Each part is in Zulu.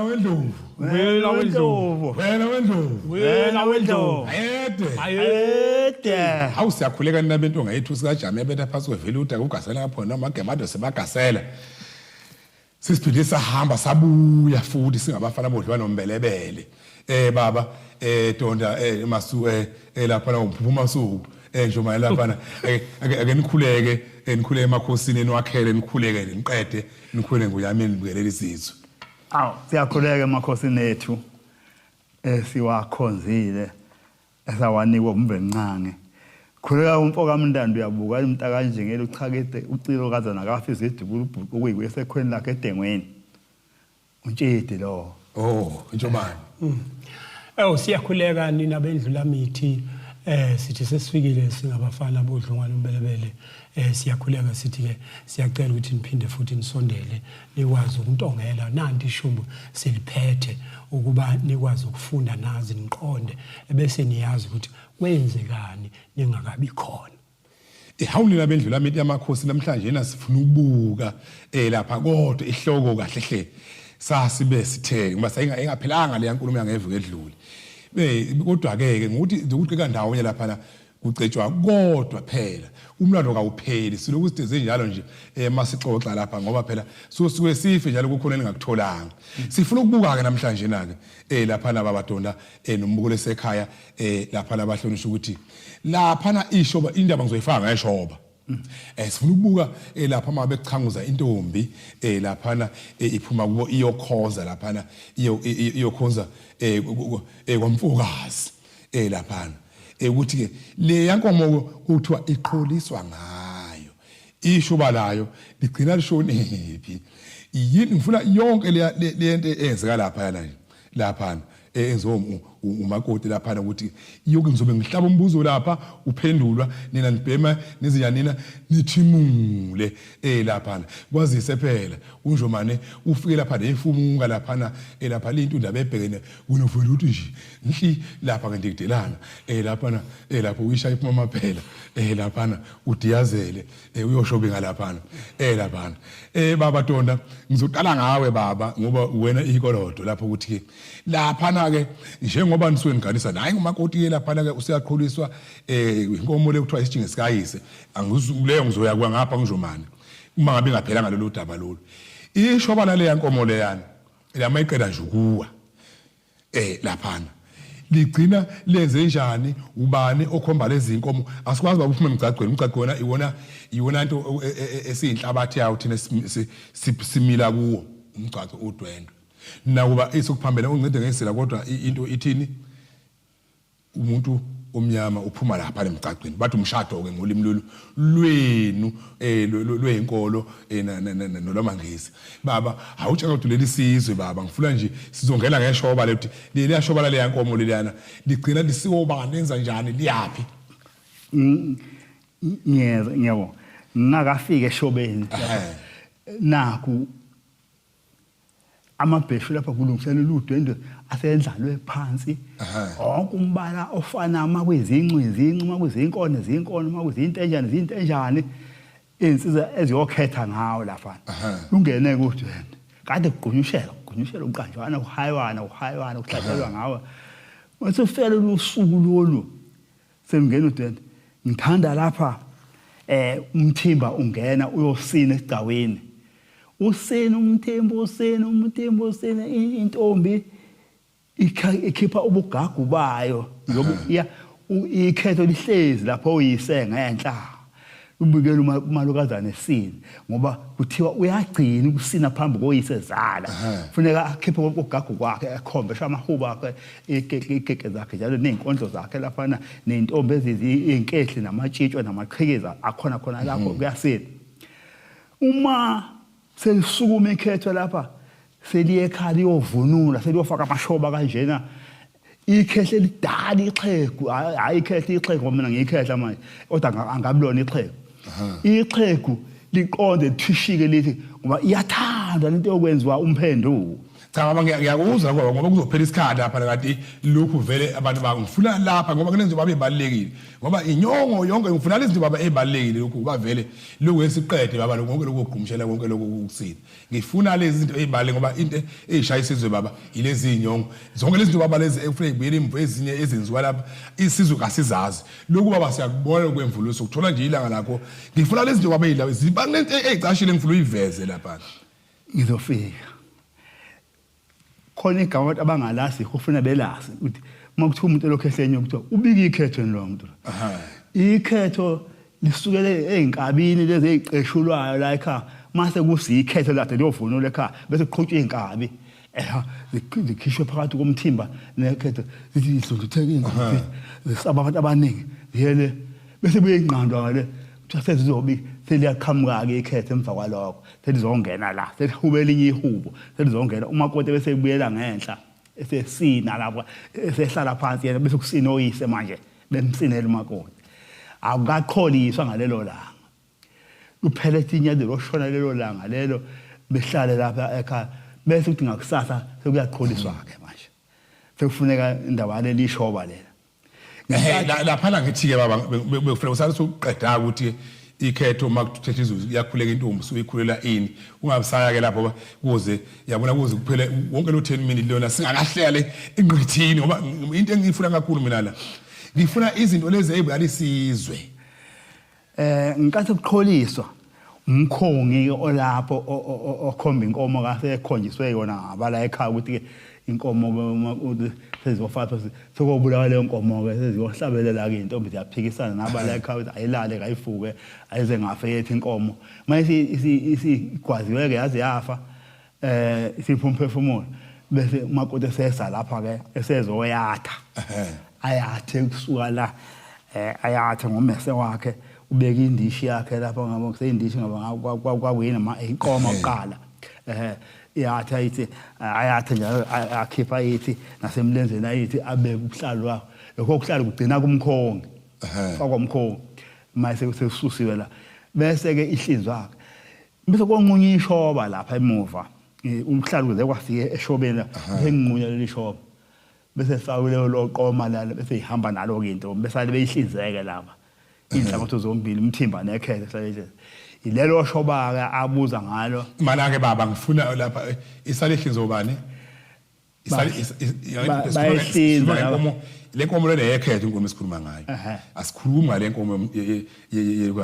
wendlovu. Wena wendlovu. Wena wendlovu. Wena wendlovu. Ayede. Ayede. Hawu siyakhuleka nina bentonga yethu sikajame betha phansi kwevele udaka ugasela ngapho noma gemado sebagasela. Sisiphinde sahamba sabuya futhi singabafana bodliwa nombelebele. Eh baba eh Donda eh Masu eh, eh lapha na umphuphu Masuku eh nje lapha na ake nikhuleke eh, nikhuleke emakhosini niwakhele nikhuleke niqede nikhuleke nguyami nibukelele isizwe. Aw siyakhuleka emakhosini ethu esiwakhonzile esawanikwa uMvelinqangi. Khuleka umfo kaMntando uyabuka umntakanjengele uchakide ucilo kazana akafi izidubula ubhuqu okuyikuye esekhweni lakhe edengweni. Untshidi lowo. Oh, intshobane. Ewu siyakhuleka nina bendlula mithi eh sithi sesifikile singabafana bodlungwane umbelebele eh siyakhuleka sithi ke siyacela ukuthi niphinde futhi nisondele nikwazi ukuntongela nanti ishumbu siliphethe ukuba nikwazi ukufunda nazi niqonde ebese niyazi ukuthi kwenzekani ningakabi khona. Hawu nina bendlu lami yamakhosi namhlanje yena sifuna ukubuka eh lapha kodwa ihloko kahle hle sasibe sithe ngoba sayingaphelanga leya nkulumo yangeviki edlule. Eh kodwa ke ke ngokuthi ukuqika ndawonye lapha kucetshwa kodwa phela umlando kawupheli siloku sideze njalo nje eh masixoxa lapha ngoba phela susuke sife njalo kukhona elingakutholanga sifuna ukubuka ke namhlanje na ke eh lapha laba badonda eh nombuko lesekhaya eh lapha labahlonishwa ukuthi lapha na ishoba indaba ngizoyifaka ngeshoba eh sifuna ukubuka eh lapha uma bekuchanguza intombi eh laphana eh, iphuma kubo iyokhoza laphana iyokhonza eh, eh kwamfokazi eh laphana eh ukuthi ke le yankomo kuthiwa iqholiswa ngayo ishuba layo ligcina lishonephi yini ngifuna yonke le lento eyenzeka lapha yana nje laphana enziwa umakoti laphana ukuthi iyoke ngizobe ngihlaba umbuzo lapha uphendulwa nina nibhema nezinyanina nithimule eh laphana kwazise phela unjomane ufike lapha nefumuka laphana elapha lintu ndaba ebhekene kunovela ukuthi nje nhli lapha ngendikidelana eh laphana eh lapho uyishaya iphuma amaphela eh laphana udiyazele eh uyoshobinga laphana eh laphana eh baba Donda ngizoqala ngawe baba ngoba wena ikolodo lapho ukuthi ke laphana ke njengoba nisuke niganisa naye ngumakoti ke laphana ke useyaqhuliswa eh inkomo le kuthiwa isijinge sikayise angizuleyo ngizoya kwa ngapha ngijomane uma ngabe ingaphelanga lolu daba lolu isho bala leya nkomo leyana lamayiqeda nje ukuwa eh laphana ligcina lenze njani ubani okhomba lezi nkomo asikwazi baba uphume emgcagcweni umgcagco wona iwona iwona into e, e, e, esiyinhlabathi yawo thina simila kuwo umgcagco udwendwe nakuba isokuphambela uncede ngesila kodwa into ithini Umuntu omnyama uphuma lapha lemgcagcweni bathi umshado ke ngolimi lolu lwenu eh lwenkolo eh, nolwamangisi baba awutshela ukuthi leli sizwe baba ngifuna nje sizongena ngeshoba lethi leliya shoba laleya nkomo leliyana ligcina lisiwobani lenza njani liyaphi ngiyeza ngiyabonga ngingakafiki eshobeni naku Amabheshu lapha kulungiselelwa udwendwe asendlalwe phansi. Wonke umbala ofana uma kuyizincu izincu, uma kuyizinkone izinkone, uma kuyizintenjane izintenjane. Izinsizwa eziyokhetha ngawo lapha. Lungene kudwendwe. Kade kugqunyushelwa, kugqunyushelwa kuqanjwana, kuhaywana, kuhaywana, kuhlatshelwa ngawo. Mase ufika lolu suku lolu Sengingena udwendwe. Ngithanda lapha eh umthimba ungena uyosina esigcawini. Usina umthimba usina umthimba usina intombi ikhipha ubugagu bayo njengoba iya ikhetho lihlezi lapho uyise ngenhla. Ubukela umalukazana esina ngoba kuthiwa uyagcina ukusina phambi koyise zala. Funeka akhiphe konke ugagu kwakhe ekhombe esho amahubo akhe igege zakhe njalo nezinkondlo zakhe laphana nezintombi eziyinkehli namatshitshwa namaqhekeza akhona khona lapho kuyasina. Uma selisukuma ikhetho lapha seliye ekhaya liyovunula seliyofaka amashoba kanjena Ikhehle elidala ixhegu hayi ikhehle ixhegu ngoba mina ngiyikhehla manje kodwa angabi lona ixhegu. Ixhegu liqonde lithishike lithi ngoba iyathandwa lento yokwenziwa umphenduko. Cha baba, ngiyakuzwa ngoba kuzophela isikhathi lapha, kanti lokhu vele abantu bangifuna lapha ngoba kunezinto baba ezibalulekile, ngoba inyongo yonke ngifuna lezi zinto baba ezibalulekile lokhu, kuba vele lokhu esiqede baba, lokhu konke lokhu kugqumshela konke lokhu kusini. Ngifuna lezi zinto ezibalulekile ngoba into eyishaya isizwe baba ilezi inyongo zonke lezi zinto baba, lezi ekufuneka zibuyele imvu, ezinye ezenziwa lapha isizwe kasizazi lokhu baba, siyakubona kwemvuluso kuthola nje ilanga lakho. Ngifuna lezi zinto baba ezilawo zibaluleke eyicashile, ngifuna uyiveze lapha. Ngizofika khona igama abantu abangalazi, kufuna belazi ukuthi uma kuthiwa umuntu elokhu ehlenye kuthiwa ubika ikhetho lo muntu. Ikhetho lisukele ey'nkabini lezi ey'qeshulwayo la ekhaya, mase kusiyikhetho lade liyovunula ekhaya, bese kuqhutshwa iy'nkabi zikhishwe phakathi komthimba nekhetho, zithi zidludlutheke iy'nkabi, zisaba abantu abaningi, ziyele bese buye ingqandwa ngale, kuthiwa sezizobika, seliyaqhamuka-ke ikhetho. Emva kwalokho selizongena la, selihuba elinye ihubo, selizongena umakoti, bese ebuyela ngenhla, esesina lapho, esehlala phansi yena, bese kusina oyise manje, bemsinela umakoti. Akukaqholiswa ngalelo langa, kuphela etinyane loshona lelo langa lelo, behlale lapha ekhaya, bese kuthi ngakusasa sekuyaqholiswa-ke manje, sekufuneka indaba yaleli shoba lela. Laphana ngithi-ke baba, bekufuneka usale usuqeda ukuthi ikhetho uma kuthetha izulu iyakhuleka intombi, usuyikhulela ini, ungabisaya-ke lapho kuze yabona kuze kuphele wonke lo 10 minute lona singakahlele engqithini, ngoba into engiyifuna kakhulu mina la, ngifuna izinto lezi ey'bulala isizwe. Ngenkathi kuqholiswa, umkhongi olapho okhomba inkomo kasekhonjiswe yona ngabala ekhaya ukuthi ke inkomo seziyofaka sekobulawa leyo nkomo ke, seziyohlabelela ke intombi, ziyaphikisana nabala ekhaya ukuthi ayilale, kayifuke, ayize ngafe yethu inkomo. Manje isigwaziwe ke yaze yafa, isipha umphefumulo, bese umakoti esesa lapha ke, esezoyatha, ayathe kusuka la, ayathe ngomese wakhe, ubeka indishi yakhe lapha, ngabo kuseyindishi ngaba kwakuyini ama inkomo kuqala, iyatha ayithi, ayathe njalo, akhipha ayithi nasemlenzeni, ayithi abeke ubuhlalo wakho, lokho kuhlalo kugcina kumkhongi, fakwa umkhongi mase sekususiwe la, bese ke ihlinzwa ke, bese konqunywa ishoba lapha emuva, ubuhlalo kuze kwafike eshobeni la, bese nqunywa leli shoba, bese faka leyo loqoma lalo, bese ihamba nalo ke intombi, bese beyihlinzeke lapha inhlangothi zombili, umthimba nekhethe, sale ilelo shoba ke abuza ngalo. Mana-ke baba, ngifuna lapha isale ihlinzo bani? Bayihlinza laba. Inkomo, le nkomo lena yekhetho, inkomo esikhuluma ngayo, asikhulumi ngale nkomo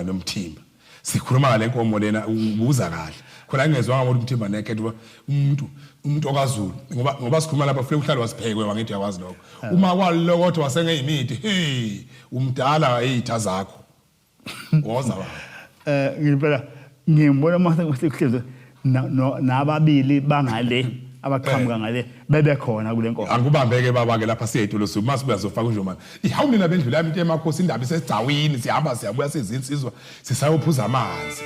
nomthimba, sikhuluma ngale nkomo lena. Ubuza kahle khona, ngingezwanga ukuthi umthimba nekhetho, umuntu okaZulu, ngoba sikhuluma lapha funeka uhlale wasiphekwe, wangithi uyakwazi lokho, uma kwalokodwa wasengeyimithi, hey, umdala eyitha zakho, woza baba. Ngempela ngibona mase kusekuhlezi nababili bangale abaqhamuka ngale bebekhona kule nkomo. Angikubambeke baba-ke lapha, siyethulo suku masibuya sofaka unjomane. Ihawu nina bendlu yami, into emakhosi, indaba isesigcawini, sihamba siyabuya sizinsizwa sisayophuza amanzi.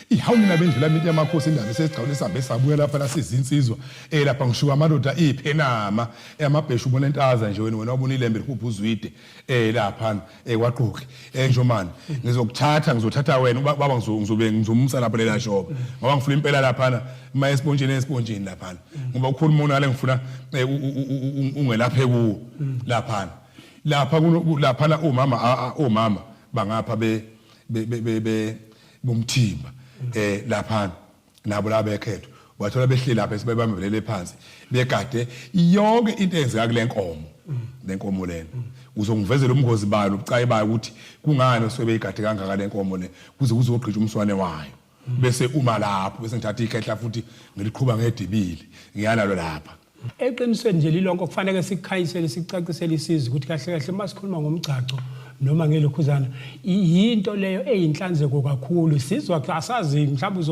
Ihawu nina bendlu lami, into yamakhosi, indaba isesigcawini, sihambe sabuya lapha la sizinsizwa, lapha ngishuka amadoda iphenama amabheshu, ubona entaza nje wena wabona ilembe lihubha uzwide, lapha kwaquqi, Njomane, ngizokuthatha, ngizothatha wena baba, ngizobe ngizomsa lapha lela shoba, ngoba ngifuna impela laphana uma esipontsheni laphana, ngoba ukhuluma unale, ngifuna ungelaphe kuwo laphana lapha laphana omama bangapha be be bomthimba, laphana nabo la bekhetho wathola behleli lapha, esibebambelele phansi, begade yonke into eyenzeka kule nkomo, le nkomo lena. Uzongivezela umngozi bayo nobucayi bayo, ukuthi kungani osuke beyigade kangaka le nkomo le kuze kuzogqitshwa umswane wayo, bese uma lapho bese ngithatha ikhehla futhi ngiliqhuba ngedibili, ngiyanalo lapha. Eqinisweni nje lilonke kufanele sikukhanyisele, sikucacisele isizwe ukuthi kahle kahle uma sikhuluma ngomgcagco noma ngelokhuzana. Yinto leyo eyinhlanzeko kakhulu, sizwa asazi mhlawumbe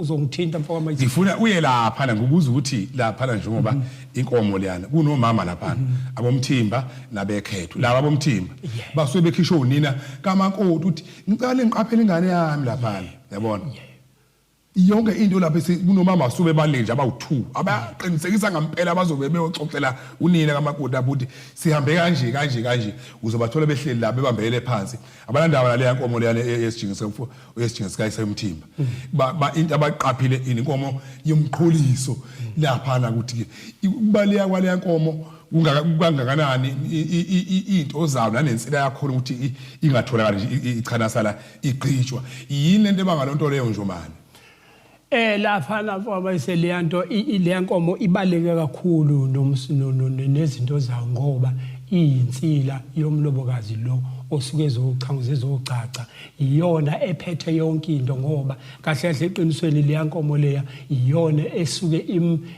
uzongithinta mfo kaMayithi. Ngifuna uye lapha ngikubuza ukuthi lapha njengoba inkomo leyana kunomama lapha abomthimba nabekhethu laba abomthimba basuke bekhishwa unina kamakoti ukuthi ngicela ngiqaphele ingane yami lapha, yabona yonke into lapha kunomama basuke balinde nje abawu-2 abaqinisekisa ngampela bazobe beyoxoxela unina kamakoti lapho ukuthi sihambe kanje kanje kanje. Uzobathola behleli la bebambelele phansi, abalandaba naleya nkomo leyana yesijingi sikayisemthimba. Into abaqaphile inkomo yomqholiso laphana ukuthi ukubaleka kwaleya nkomo kangakanani, into zayo nanensila yakhona ukuthi ingatholakali nje ichanasala igqitshwa. Yini lento ebanga lonto leyo Njomane? Lapha mfowethu leya nto leya nkomo ibaleke kakhulu nezinto zayo ngoba iyinsila yomlobokazi lo osuke ezochanguza ezogcaca, iyona ephethe yonke into ngoba kahle kahle eqinisweni leya nkomo leya iyona esuke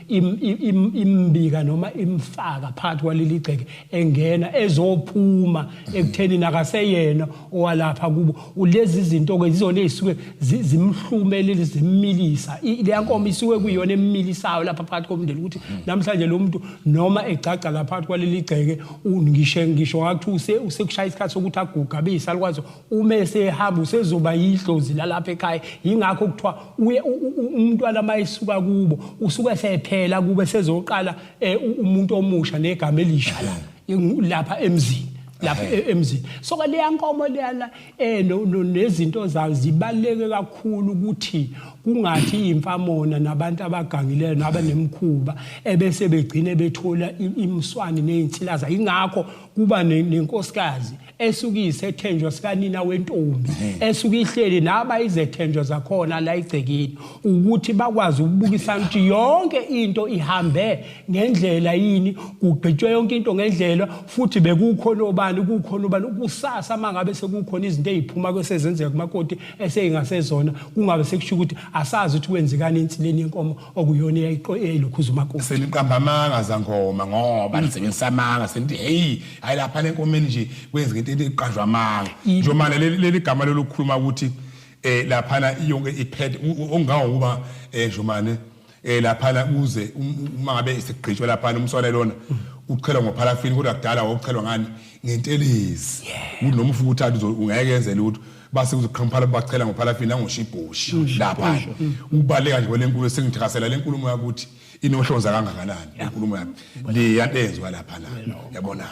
imbika noma imfaka phakathi kwaleli gceke engena ezophuma ekutheni nakaseyena owalapha kubo. Lezi zinto ke izona ezisuke zimhlumelele zimmilisa. Leya nkomo isuke kuyiyona emmilisayo lapha phakathi komndeni ukuthi namhlanje lo muntu noma egcagca lapha phakathi kwaleli gceke ngisho ngathi usekushaya isikhathi sokuthi aguga abe yisalukwazi, uma esehamba usezoba yidlozi lalapha ekhaya. Yingakho kuthiwa uye umntwana uma esuka kubo usuke sephela kube sezoqala umuntu omusha negama elisha lapha emzini, lapha emzini. So ke leya nkomo leyana nezinto zayo zibaluleke kakhulu ukuthi kungathi imfamona nabantu abagangileyo nabanemkhuba ebese begcine bethola imswani nezinsilaza. Ingakho kuba nenkosikazi esuke isethenjwa sikanina wentombi esuke ihleli naba izethenjwa zakhona la igcekeni ukuthi bakwazi ukubukisana ukuthi yonke into ihambe ngendlela yini, kugqitshwe yonke into ngendlela, futhi bekukhona obani, kukhona obani kusasa mangabe sekukhona izinto eziphuma kwesezenzeka kumakoti eseyingasezona, kungabe sekusho ukuthi asazi ukuthi kwenzekani ensileni yenkomo okuyona eyilokhuza umakoti. Seniqamba amanga zangoma ngoba nisebenzisa amanga, senithi hey hayi lapha lenkomeni nje kwenzeka into eqanjwa amanga. Njomane leli gama lolukhuluma ukuthi laphana yonke iphethe ongangokuba Njomane laphana kuze uma ngabe isigqitshwe laphana umswane lona uchelwa ngopharafini, kodwa kudala wawuchelwa ngani ngentelezi, noma ufika uthatha ungeke yenze lutho, base kuzoqhamphala bachela ngopharafini nangoshibhoshi lapha. Ukubaleka nje kwalenkulumo sengithakasela lenkulumo yakuthi inohlonza kangakanani inkulumo yami le yanto eyenziwa lapha la, yabona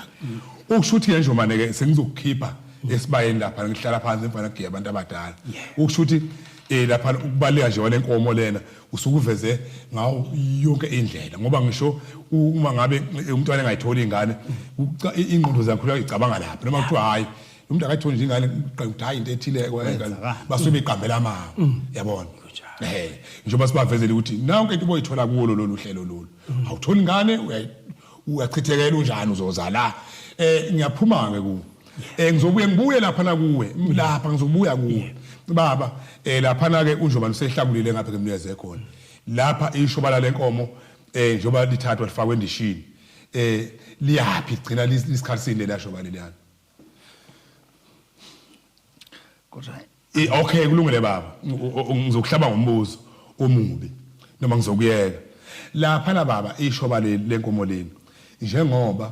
ukusho ukuthi Njomane ke sengizokukhipha esibayeni lapha ngihlala phansi mfana giya abantu abadala, ukusho ukuthi lapha ukubaleka nje walenkomo lena usukuveze ngawo yonke indlela, ngoba ngisho uma ngabe umntwana engayitholi ingane ingqondo zakhe icabanga lapha, noma kuthiwa hayi umuntu akayitholi nje ingane ukuthi hayi into ethile basuke beqambela amanga, yabona. Njengoba sibavezele ukuthi nanke into oboyithola kulo lolu hlelo lolu, awutholi ingane uyachithekela unjani uzozala. Ngiyaphuma ke ku ngizobuye ngibuye lapha na kuwe lapha ngizobuya kuwe baba lapha na ke unjoba nisehlakulile ngapha ke mniyeze khona lapha ishoba lenkomo njengoba lithathwa lifakwe endishini liyaphi gcina lisikhathi sini lashoba leliyana? Kodwa Okay, kulungile baba, ngizokuhlaba ngombuzo omubi noma ngizokuyeka lapha na baba. Ishoba lenkomo leli njengoba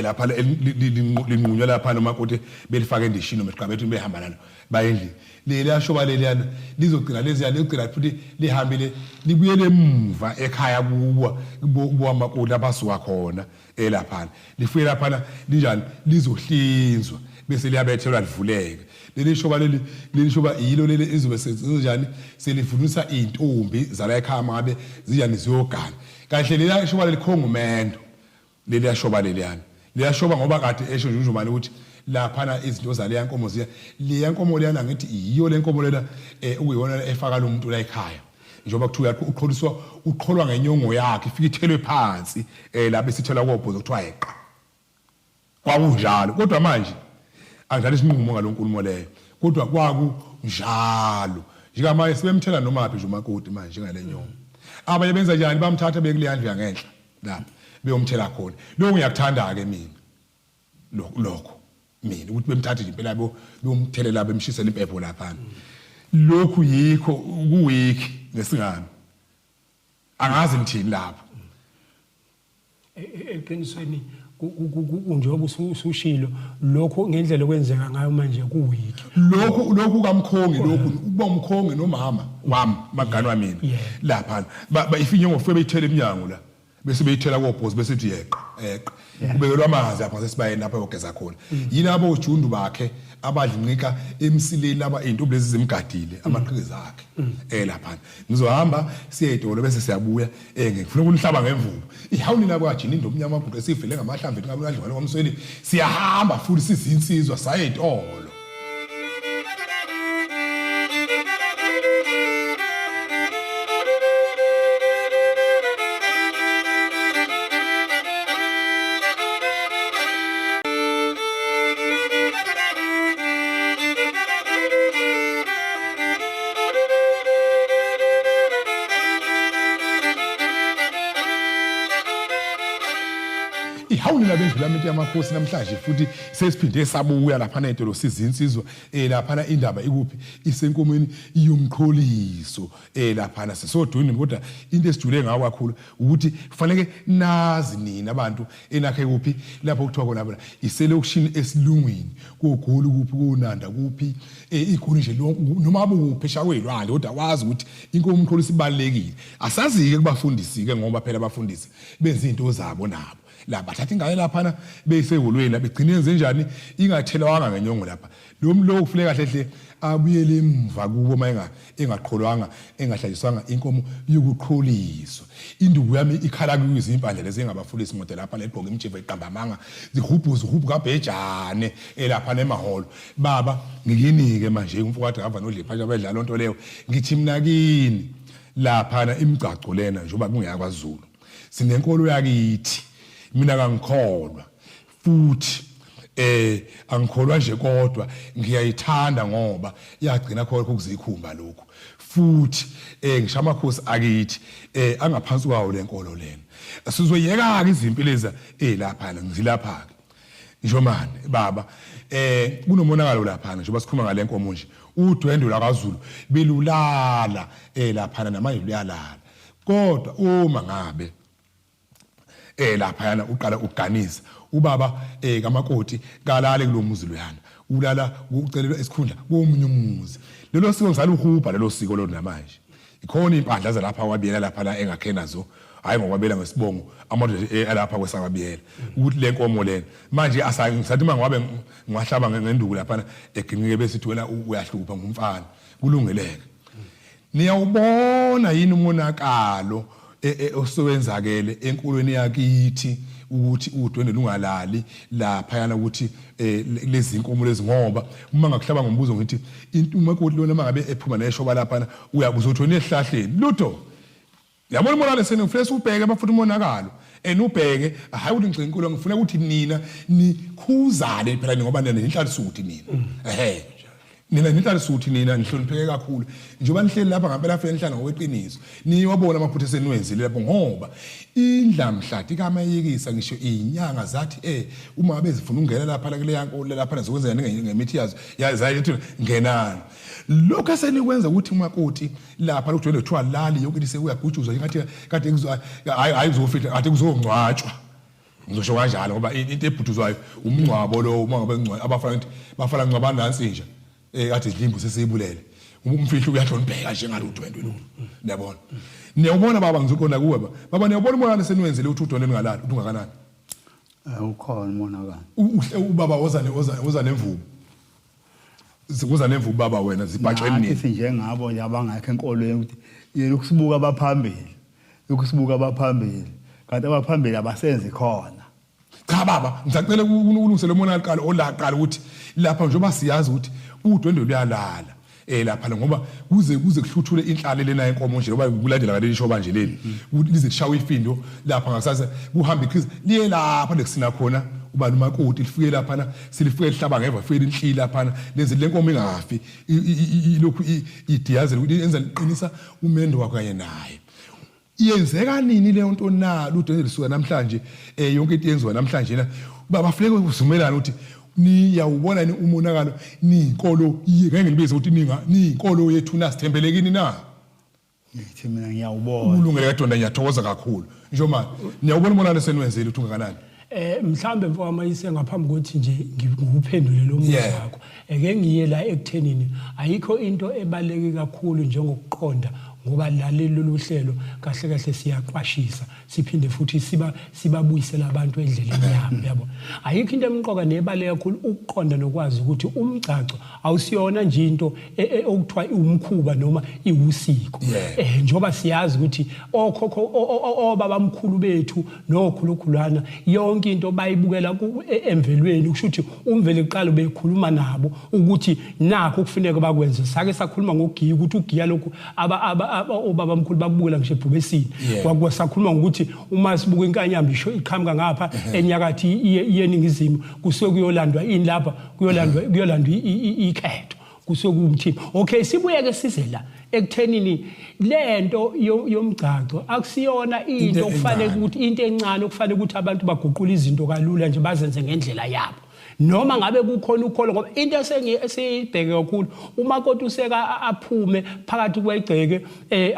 lapha linqunywa lapha noma kuthi belifaka endishini noma eqabethu behamba nalo bayendlini, leli ashoba leliyana lizogcina leziya lizogcina futhi lihambile libuyele emuva ekhaya kuwa kubo makoti lapha asuka khona elaphana, lifike laphana linjani lizohlinzwa bese liyabethelwa livuleke leli shoba leli. Leli shoba yilo leli izobe sezinjani selivunisa izintombi zala ekhaya mangabe zinjani ziyogana kahle. Leli shoba leli khongumendo leli yashoba leliyana liyashoba ngoba kade esho nje uNjomane ukuthi laphana izinto zaleya nkomo ziya leya nkomo leyana, ngithi yiyo le nkomo lena okuyiyona efaka lo muntu la ekhaya, njengoba kuthiwa uqholiswa uqholwa ngenyongo yakhe ifike ithelwe phansi la bese ithelwa kobhozo kuthiwa yeqa. Kwakunjalo, kodwa manje angidlali isinqumo ngalonkulumo leyo, kodwa kwakunjalo. Njengamanje sebemthela nomaphi nje umakoti manje njengale nyongo, abanye benza njani, bamthatha bekuleya ndlu yangenhla lapha beyomthela khona. Lokho ngiyakuthanda-ke mina lokho. Mina ukuthi bemthathe nje impela beyomthelela bemshisela impepho lapha. Lokhu yikho kuweek ngesingami. Angazi ngithini lapho. Eqinisweni njengoba usushilo lokho ngendlela okwenzeka ngayo manje kuweek. Lokhu kamkhongi lokhu ukuba umkhongi nomama wami maganwa mina lapha ifinye ngofike beyithela eminyango la. Bese beyithela kobhozi bese ithi yeqa yeqa kubekelwa amanzi lapha ngasesibayeni lapha yogeza khona mm. Yilabo ojundu bakhe abadlincika emsileni laba izintombi lezi zimgadile mm. Amaqhikiza akhe mm. Lapha ngizohamba siye edolo bese siyabuya ngifuna ukunihlaba ngemvubu ihawu nina kwajini indomnyama guqe sivele ngamahlamvu ethi ngabe kadliwane kwamsweli siyahamba futhi sizinsizwa saye edolo. Ihawu nina bendlulamithi yamakhosi namhlanje futhi sesiphinde sabuya laphana etolo sizinsizwa laphana indaba ikuphi isenkomeni yomqholiso laphana sisodwini kodwa into esijule ngawo kakhulu ukuthi kufanele nazi nina abantu enakhe kuphi lapho kuthiwa khona phela iselokishini esilungwini kogoli kuphi konanda kuphi igoli nje lonke noma abukuphi eshakwelwandle kodwa wazi ukuthi inkomo umqholiso ibalekile asazi-ke kubafundisi-ke ngoba phela abafundisi benza izinto zabo nabo la bathatha ingane laphana beyiseholweni la begcine yenze njani ingathelwanga ngenyongo lapha lo lo kufuneka kahle hle abuyele emva kubo uma engaqholwanga engahlatshiswanga inkomo yokuqholiswa. Induku yami ikhala kuyo izimpandla lezi engabafulisi moda lapha legqoka imjiva iqamba amanga zihubhu zihubhu kabhejane elapha nemaholo. Baba ngikinike manje umfowethu hava nodlepha abedlala lonto leyo ngithi mina kini laphana imigcagco lena njengoba kungeyakwaZulu sinenkolo yakithi mina kangikholwa futhi angikholwa nje kodwa ngiyayithanda ngoba yagcina khona ukuzikhumba lokhu futhi ngisho amakhosi akithi angaphansi kwawo lenkolo lena sizoyeka ke izimpi leza lapha ngilapha ke Njomane baba kunomonakalo lapha njengoba sikhuluma ngale nkomo nje udwendwe lwakaZulu belulala laphana namanje luyalala kodwa uma ngabe laphayana uqala ukuganisa ubaba kamakoti kalale kulomuzi loyana ulala ucelelwa isikhundla komunye umuzi lelo siko ngisaluhubha lelo siko lo namanje ikhona impahla zalapha kwabiyela lapha la engakhe nazo hayi ngokwabela ngesibongo amadoda alapha kwesakwabiyela ukuthi le nkomo lena manje asangisathi uma ngabe ngiwahlaba ngenduku lapha eginqike bese ithi wena uyahlupha ngumfana kulungeleke. Niyawubona yini umonakalo osewenzakele enkolweni yakithi ukuthi udwendwe lungalali laphayana ukuthi lezi nkomo lezi ngoba uma ngakuhlaba ngombuzo ngithi umakoti lona uma ngabe ephuma neshoba laphana uyabuza ukuthi wena esihlahleni lutho. Yabona umonakalo senu ngifuna siwubheke bafuna umonakalo and ubheke hayi ukuthi ngigcina inkolo ngifuna ukuthi nina nikhuzane phela ngoba nina ninhlalisuthi nina ehe nina ninhlalisuthi nina nihlonipheke kakhulu njengoba nihleli lapha ngampela afike nihlala ngokweqiniso niwabona amaphutha eseniwenzile lapho ngoba indlamhlathi kamayekisa ngisho izinyanga zathi uma bezifuna ukungena lapha kuleya nkolo lapha zokwenza ngemithi yazo yazayithi ngenani lokho esenikwenza ukuthi umakoti lapha lokujwayele kuthiwa lali yonke into sekuyagujuzwa ingathi kade hayi hayi kuzofihla kade kuzongcwatshwa ngizosho kanjalo ngoba into ebhuduzwayo umngcwabo lo uma ngabe ngcwaba abafana ukuthi bafana ngcwaba nansi nje kade idlimbu sesiyibulele umfihlo uyahlonipheka nje ngaludwendwe lo niyabona niyawubona baba ngizoqonda kuwe baba baba niyawubona umonakalo seniwenzile ukuthi udwendwe ningalali ukuthi ungakanani. Ukhona umonakalo. Ubaba woza woza nemvubu Zikuza nemvubu baba wena zibhaxe nini? Nathi sinjengabo nje abangekho enkolweni ukuthi yena ukusibuka abaphambili. Ukusibuka abaphambili. Kanti abaphambili abasenzi khona. Cha baba, ngisacela ukulungisela umonakalo olaqala ukuthi lapha njengoba siyazi ukuthi udwendwe luyalala. Lapha ngoba kuze kuze kuhluthule inhlale lena yenkomo nje ngoba kulandela ngaleli shoba nje leli lize lishawe ifindo lapha ngakusasa kuhamba iqhiza liye lapha lekusina khona ubani umakoti lifike lapha silifike lihlaba ngeva fike linhli lapha lenze lenkomo ingafi ilokhu idiyazela ukuthi yenza liqinisa umendo wakho kanye naye. Yenzeka nini leyo nto na? Ludwendwe lisuka namhlanje yonke into yenziwa namhlanje na baba funeka uvumelane ukuthi Niyawubona ni umonakalo niyinkolo ngeke ngilibize ukuthi ninga niyinkolo yethu na sithembelekini na? Ngithi mina ngiyawubona. Ulungele kadonda ngiyathokoza kakhulu. Njengoba niyawubona umonakalo seniwenzile ukuthi ungakanani. Mhlambe mfowamaYise ngaphambi kokuthi nje ngikuphendule lo mbuzo wakho. Eke ngiye la ekuthenini ayikho into ebaluleke kakhulu njengokuqonda ngoba laleli lolu hlelo kahle kahle siyaqwashisa siphinde futhi siba sibabuyisela abantu endleleni yabo yabo ayikho into emqoka nebaluleke kakhulu ukuqonda nokwazi ukuthi umgcagco awusiyona nje into e, e, okuthiwa iwumkhuba noma iwusiko eh njengoba siyazi ukuthi okhokho obabamkhulu bethu nokhulukhulwana yonke into bayibukela e, emvelweni kusho ukuthi umveli kuqala ubekhuluma nabo ukuthi nakho kufuneka bakwenze sake sakhuluma ngokugiya ukuthi ugiya lokhu obabamkhulu bakubukela ngisho ebhubesini kwasakhuluma ngokuthi uma sibuka inkanyamba isho iqhamuka ngapha enyakathi iye eningizimu kusuke kuyolandwa ini lapha kuyolandwa kuyolandwa ikhetho kusuke kuwumthimba okay sibuyeke size la ekuthenini lento yomgcagco akusiyona into okufanele ukuthi into encane okufanele ukuthi abantu baguqule izinto kalula nje bazenze ngendlela yabo noma ngabe kukhona ukholo ngoba into esiyibheke kakhulu umakoti useka aphume phakathi kwegceke eh,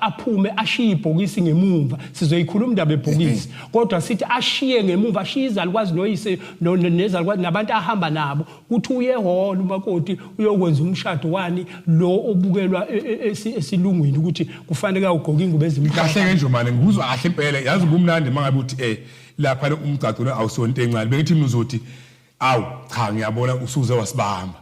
aphume ashiye ibhokisi ngemumva sizoyikhuluma indaba ebhokisi kodwa sithi ashiye ngemumva ashiye izalukwazi noyise nezalukwazi nabantu ahamba nabo kuthi uye ehholo umakoti uyokwenza umshado wani lo obukelwa e, e, esilungwini ukuthi kufanele ugqoke ingubo ezimhlophe kahle ke njomane ngikuzwa kahle impela yazi kumnandi mangabe uthi eh lapha umgcagco lo awusonto encane bengithi mina uzothi awu cha ngiyabona usuze wasibamba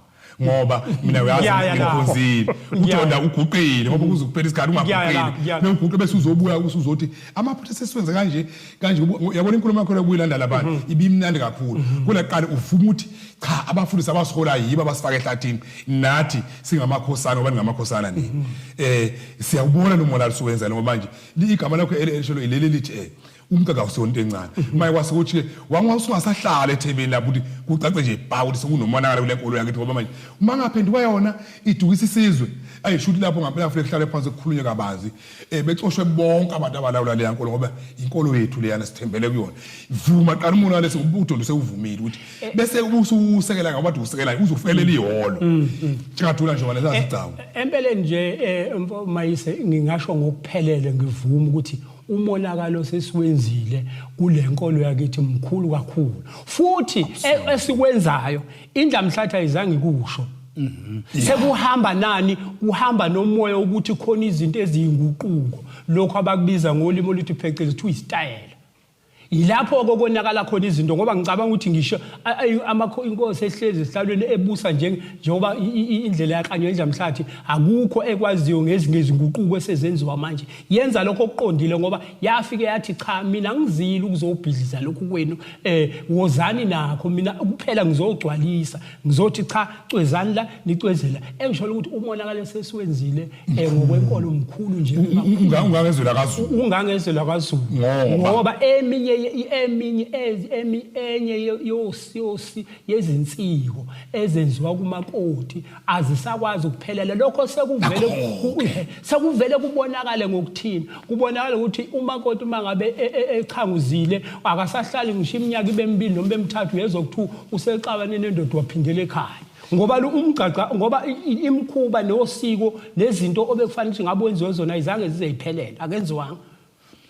ngoba mina uyazi ngikhonzile ujonda uguqile ngoba kuze kuphela isikhathi ungaguqile newuguqe bese uzobuya usuzothi amaphutha sesiwenze kanje kanje yabona inkulumo yakho lokuyilanda labantu mhm. ibimnandi kakhulu mhm. kulaqala uvuma ukuthi cha abafundisi abasihola yibo abasifaka ehlathini nathi singamakhosana ngoba ningamakhosana nini mhm. eh siyawubona lo monakalo suwenza ngoba manje igama lakho elisholo ileli lithi eh umkaka awusiyona into encane maye kwase kuthi wangasahlala ethebeni lapho ukuthi kucace nje bha ukuthi sekunomonakalo kule nkolo yakithi ngoba manje uma ngaphenduka yona idukisa isizwe ayisho ukuthi lapho ngampela kufanele kuhlale phansi kukhulunywe kabanzi um becoshwe bonke abantu abalawula leya nkolo ngoba inkolo yethu leyana sithembele kuyona vuma qala umonakalo udondo sewuvumile ukuthi eh. bese ususekela ngoba usekela uzofelela ihholo mm, mm. njengajula nje wena lesasigcawu eh, empeleni nje mayise ngingasho ngokuphelele ngivuma ukuthi umonakalo sesiwenzile kule nkolo yakithi mkhulu kakhulu futhi e, esikwenzayo indlamhlatha ayizange ikusho mhm. sekuhamba nani kuhamba nomoya ukuthi khona izinto eziyinguquko lokho abakubiza ngolimi oluthi phecelezi kuthiwa isitayela yilapho kokonakala khona izinto ngoba ngicabanga ukuthi ngisho amakho inkosi ehlezi esihlalweni ebusa njengoba indlela yaklanywa indlamhlathi akukho ekwaziyo ngezinguquko esezenziwa manje yenza lokho okuqondile ngoba yafike yathi cha mina ngizile ukuzobhidliza lokhu kwenu eh wozani nakho mina kuphela ngizogcwalisa ngizothi cha cwezani la nicwezela engisho ukuthi umonakalo sesiwenzile eh ngokwenkolo mkhulu nje ungangezwe lakaZulu ungangezwe lakaZulu ngoba eminye eminye enye yosi yezinsiko ezenziwa kumakoti azisakwazi ukuphelela lokho sekuvele sekuvele kubonakale ngokuthini kubonakala ukuthi umakoti uma ngabe e, e, echanguzile akasahlali ngisho iminyaka ibe mibili noma emithathu uyezwa kuthiwa usexabane nendoda waphindela ekhaya ngoba umgcagca ngoba imikhuba nosiko nezinto obekufanele ukuthi ngabe wenziwe zona izange zize ziphelele akenziwanga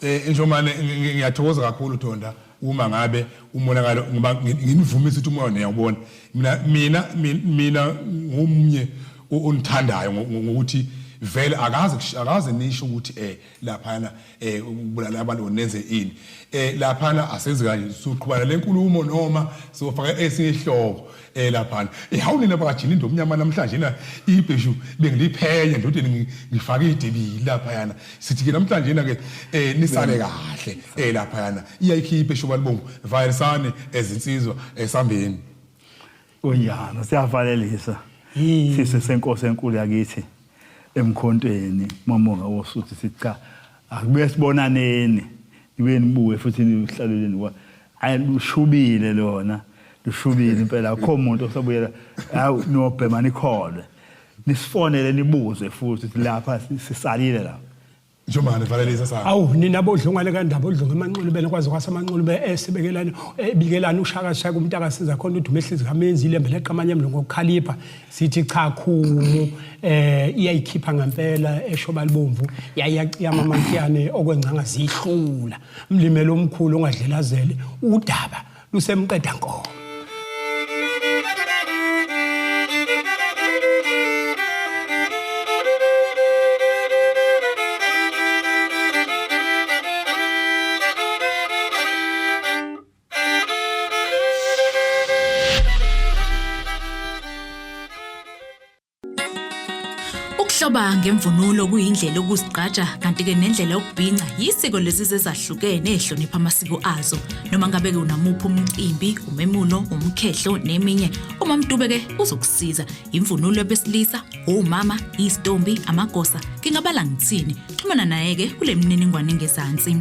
eh njomane ngiyathokoza kakhulu Thonda uma ngabe umonakalo ngoba nginivumise ukuthi umoya niyawubona mina mina mina ngumnye onithandayo ngokuthi vele akaze akaze nisho ukuthi eh laphana eh ukubulala abantu nenze ini eh laphana asenzi kanje suqhubana lenkulumo noma sofaka esinye ihloko eh laphana eh hawu nina bakajini into omnyama namhlanje na ibheshu bengiliphenya nje ukuthi ngifake idibili laphayana sithi ke namhlanje na ke eh nisale kahle eh laphayana iyayikhipha ibheshu balibongo vayelisane ezinsizwa esambeni Kunjalo siyavalelisa sise senkosi enkulu yakithi emkhontweni mamonga wosuthi sithi cha akubuye sibonaneni nibuye nibuke futhi nihlaleleni kwa hayi lushubile lona lushubile impela akukho muntu osabuyela hawu nobhema nikholwe nisifonele nibuze futhi ukuthi lapha sisalile lapha. Njomane valelisa sa. Awu nina bodlungane kandaba odlunga amanxulubele kwaze kwasamanxulube esibekelana ebikelana ushaka shaka umntaka siza khona udume ehlizi kamenzi ilembe leqamanye emlungu ngokukhalipha sithi cha khumu eh iyayikhipha ngempela eshoba libomvu yayaciyama amankiyane okwengcanga zihlula mlimelo omkhulu ongadlelazele udaba lusemqeda nkomo. Ukuhloba ngemvunulo kuyindlela yokuzigqaja kanti-ke nendlela yokubhinca yisiko lezizwe ezahlukene ezihlonipha amasiko azo. Noma ngabe-ke unamuphi umcimbi, umemulo, umkhehlo neminye, uMamDube-ke uzokusiza. Imvunulo yabesilisa, omama, izitombi, amagosa, ngingabala ngithini. Xhumana naye-ke kule mininingwane engezansi.